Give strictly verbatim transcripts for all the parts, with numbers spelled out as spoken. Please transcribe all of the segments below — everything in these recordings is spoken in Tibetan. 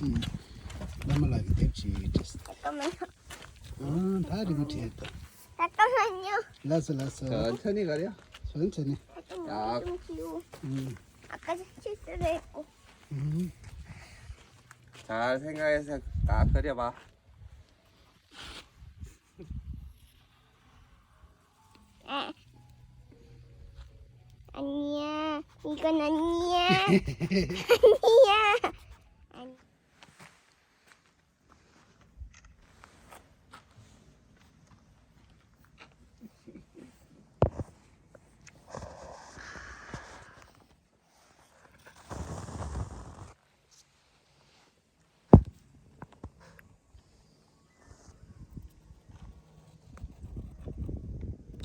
ཨུམ། བླ་མ་ལགས་ཀྱི་དེབ་ཅིག་བྲིས། ད་ཀ་མ་ཉོ། ཨང་། ད་རི་མོ་བྲིས་ད། ད་ཀ་མ་ཉོ། ལགས་སོ་ལགས་སོ། ཆ་ནི་ག་རེ་ཡ། ཆ་ནི་ཆ་ནི། ད་ཀ་མ་ཉོ། ཨུམ། ཨ་ཀ་ཅི་ཅི་ཟེར་རེད་ཀོ། ཨུམ། ད་སེང་ག་ཡ་ས་ད་ཀ་རེ་བ། ཨ། ཨ་ནི་ཡ། ཨ་ནི་ཡ།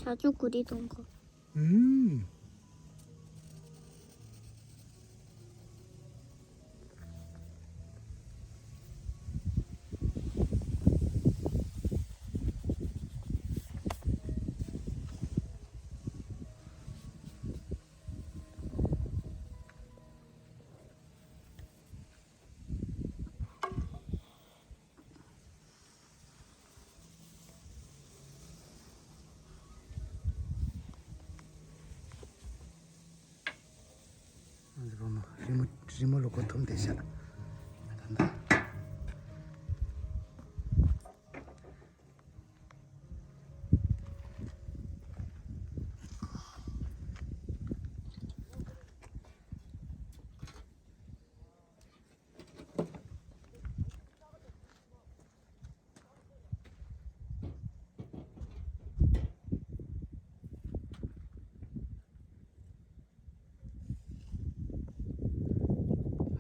ཆ་ཆུ་གུ་རི་གཏོང་གོ། ཨུམ། རི་མོ་རི་མོ་ལོ་གོ་ཐུམ་དེ་ཤ།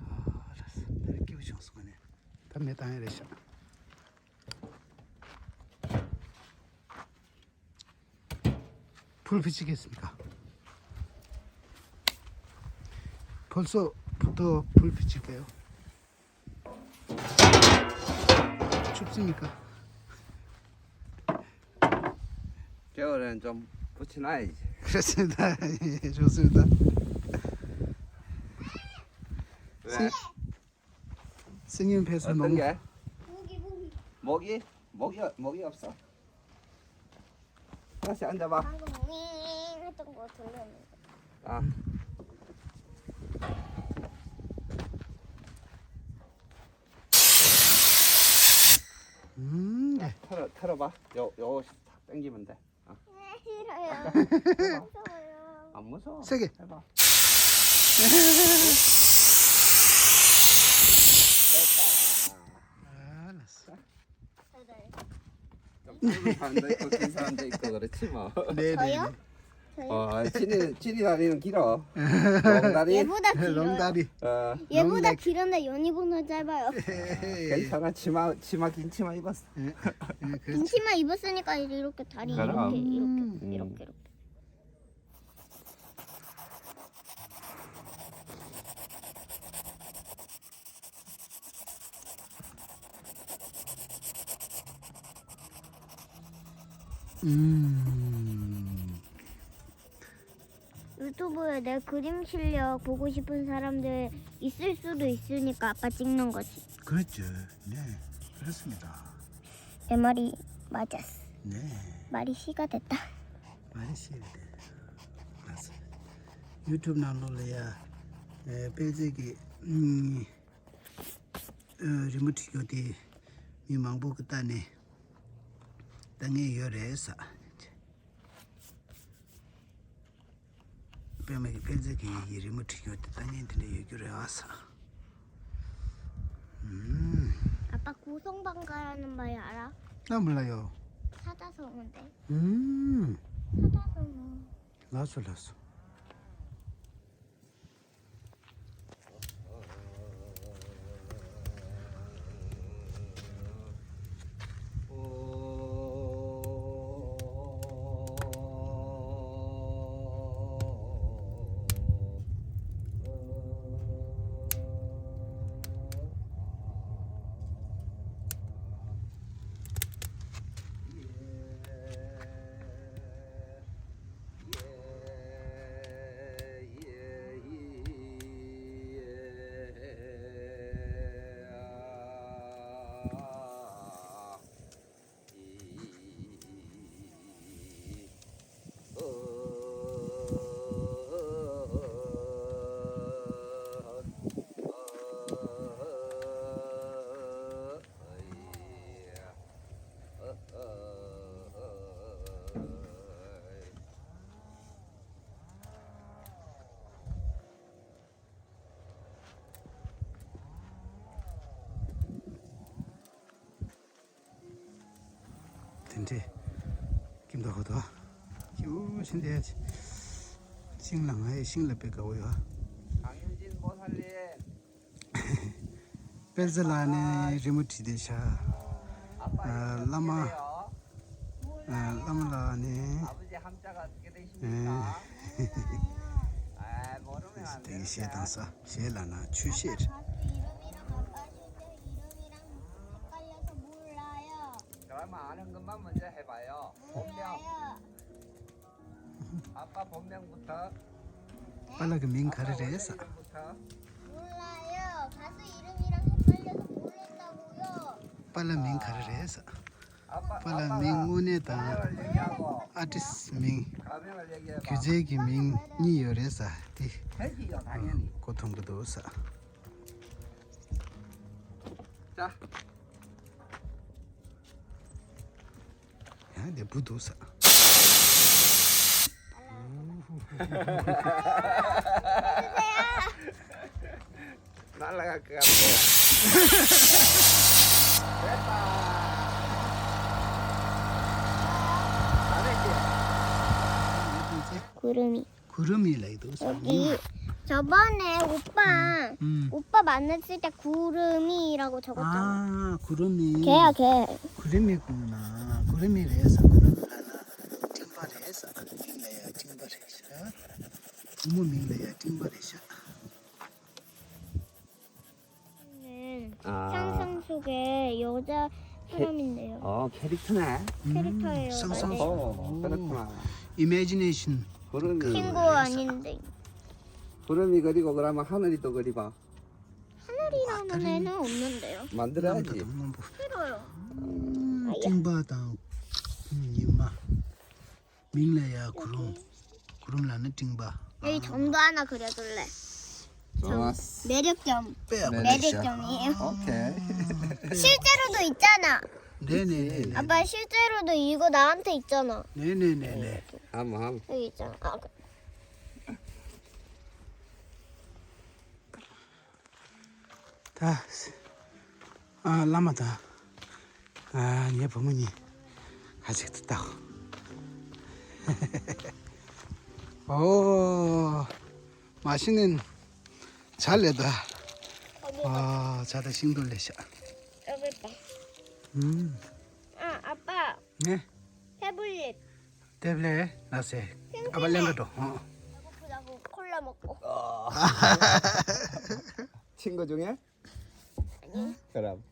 ཨ་ར་ས་ད་རེ་སྐྱིད་པོ་བྱུང་སོང་ག་ནས། ད་མེ་བཏང་ཡ་རེད་ཤག་ཕུལ་ཕི་ཅི་གེ་སིན་ཀ། ཕུལ་སོ་ཕུ་ཏོ་ཕུལ་ཕི་ཅི་གེ་ཡོ། ཆུབ་སི་མི་ཀ། ཀེ་བ་རན་ཅོམ་པོ་ཆི་ནའི། རེ་སི་ད་རེ་སི་ད། སི་སི་ཉིན་ཕེ་སི་མོ་མོ། མོག་གི་མོག་གི་མོག་གི་ཡོད་མོག་གི་ཡོད་ས། ང་ཞང་འདྲ་བ། ཨ། ཨུམ། ཐར་ཐར་བ་ཡོ་ཡོ་ཐག་ཏན་གྱི་མི་འདུག་ཨ། ཨ་མོ་སོ། སེ་གེ། ཧེ་བ། ཨ་ལ་ས། ཁྱིམ་ཚང་འདི་ཁོ་ཁྱིམ་ཚང་འདི་ཁོ་ག་རེ་ཕྱི་མ། ནེ་ནེ་ནེ། ཨ་ཅི་ནི་ཅི་ནི་ལ་རེ་ཡང་གི་རོ། ལོང་ད་རེ། ཡེ་བུ་ད་གི་རོ། ལོང་ད་རེ། ཡེ་བུ་ད་གི་རོ་འདི་ཡོ་ནི་བུ་ན་ཙའི་བ་ཡོ། ཁྱིམ་ཚང་ན་ཕྱི་མ་ཕྱི་མ་གིན་ཕྱི་མ་ཡི་བ། ཕྱི་མ་ཡི་བ་སུ་ནི་ཀ་ཡི་རོ་ཀ་ཐ་རི་ཡི་རོ་ཀ་ཡི་རོ་ཀ་ཡི་རོ་ཀ་ཡི་རོ་ཀ། ཨུམ། ཡུ་ཊུབ་དེ་གུ་རིམ་ཤིལ་ཡོག་བུ་གུ་ཤི་པུན་ས་རམ་དེ་ཡི་སུ་སུ་དུ་ཡི་སུ་ནི་ཀ་པ་ཅིང་ནང་གོ་ཆི། གུ་ཅུ་ནེ་རེ་སི་མི་ད། ཨེ་མ་རི་མ་ཅས། ནེ། མ་རི་ཤི་ཀ་དེ་ད། མ་རི་ཤི་ཀ་དེ། ལགས་སོ། ཡུ་ཊུབ་ནང་ལོགས་ལ་ཡ། ཨེ་དཔེ་ཆ་གི་ཨུམ། ཨ་རི་མོ་བྲིས་རྒྱུ་དེ་མི་མང་པོ་གི་ལྟ་ནས་ལྟ་མཁན་ཡོད་རེད་ས། པདྨ་གི་དཔེ་ཆ་གི་ཡི་རི་མོ་བྲིས་རྒྱུ་དེ་ལྟ་མཁན་དེ་འདྲ་ཡོད་རྒྱུ་རེད་ཨ་ས། ཨུམ། ཨ་ཕ་ཀུ་སོང་པང་ཀ་ར་ནམ་པ་ཡ་ར། ན་མི་ལ་ཡོ། ས་ད་སོང་མོ་དེ། ཨུམ། ས་ད་སོང་མོ། ལགས་སོ་ལགས་སོ། ཁྲེ། ཀིམ་དོ་ཧོ་དོ། ཁྱེའུ་ཤིན་ཏེ་ཡ། ཤིང་ལ་ང་ཡི་ཤིང་ལ་དཔེ་དགའ་བོ་ཡོད། དཔལ་བཟང་ལགས་ནས་རི་མོ་བྲིས་ཏེ་ཤག་ཨ། བླ་མ། ཨ། བླ་མ་ལགས་ནས། ཨ། དེ་གཞས་བཏང་ས། གཞས་ལབ་ན་ཆོས་གཞས་རེད། 아빠 가수 이름이랑 아빠 실제 이름이랑 헷갈려서 몰라요. 그러면 아는 것만 먼저 해봐요. 본명. 몰라요. 아빠 본명부터. པཱ་ལགས་ཀྱི་མིང་ག་རེ་རེད་ཟེར། 아빠 원래 이름부터. 몰라요. 가수 이름이랑 헷갈려서 모른다고요. པཱ་ལགས་མིང་ག་རེ་རེད་ཟེར། 아빠, པཱ་ལགས་མིང་དངོས་གནས་དང་ཨ་ཊིསི་མིང་སྒྱུ་རྩལ་གྱི་མིང་གཉིས་ཡོད་རེད་ཟེར་དེ། ཁོ་མཐོང་གི་འདུག་ཟེར། 자. ཡང་དེ་བུ་འདུག་ས། 날아갈 것 같아요. 됐다. 잘했지? 구름이. 구름이 래도 여기 저번에 오빠 음. 오빠 만났을 때 구름이라고 적었잖아. 아, 구름이. 걔야, 걔. 구름이구나. 구름이 래서 구름이 하나 팅바 래서 팅레야 팅바 래서 부모 밍레야 팅바 래서. 는 아. 상상 속에 여자 사람인데요. 어, 캐릭터네. 음, 캐릭터예요, 상상 맞아요. 속. 어, 그렇구나. 이미지네이션. 그런 그 친구 아닌데. 구름이 그리고 그러면 하늘이 또 그리봐. 하늘이라는 아, 다른 애는 없는데요. 만들어야지. 음, 싫어요. 음, 아야. 팅바 당 음, 이마. 밍라야 구름. 구름 라 는 팅바. 여기 점도 하나 그려줄래? 좋았어. 매력점. 빼야 매력점. 매력점이에요. 오케이. 실제로도 있잖아. 네네네. 아빠, 실제로도 이거 나한테 있잖아. 네네네네. 한번 한번. 여기 있잖아. 아, 그- ད། ཨ། བླ་མ་དང་། ཨ། ངའི་བུ་མོ་གཉིས་ཁ་ཅིག་ཏུ་བལྟའོ། ཨོ། མ་གཞི་ནས་ཇ་ལས་ད། ཨ། ཇ་དང་ཤིང་ཏོག་ལས་ཤག་ཨ། ཨ། ཨ་པ། ངས། ཕེབས་ལེ། ཕེབས་ལེ་ལགས་སེ། ཨ་པ་ལེན་ག་འགྲོ། ཨོ། 배고프다고 콜라 먹고. 아. 친구 중에? 아니. 그럼.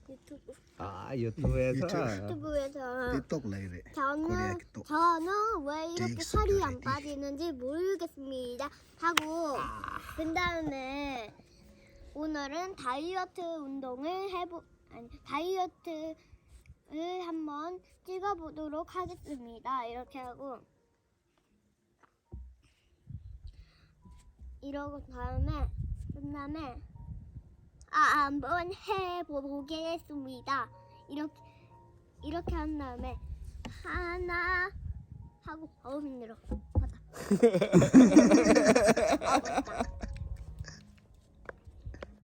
유튜브. 아, 유튜브에서? 유튜브. 유튜브에서. 틱톡 라이브. 저는, 코리아 틱톡. 저는 왜 이렇게 틱톡 살이 안 라이브. 빠지는지 모르겠습니다. 하고, 아. 그 다음에 오늘은 다이어트 운동을 해보, 아니, 다이어트를 한번 찍어보도록 하겠습니다. 이렇게 하고, 이러고 다음에, 그 다음에, 아, 한번 해보겠습니다. 이렇게, 이렇게 한 다음에, 하나 하고, 어우, 힘들어. 맞다.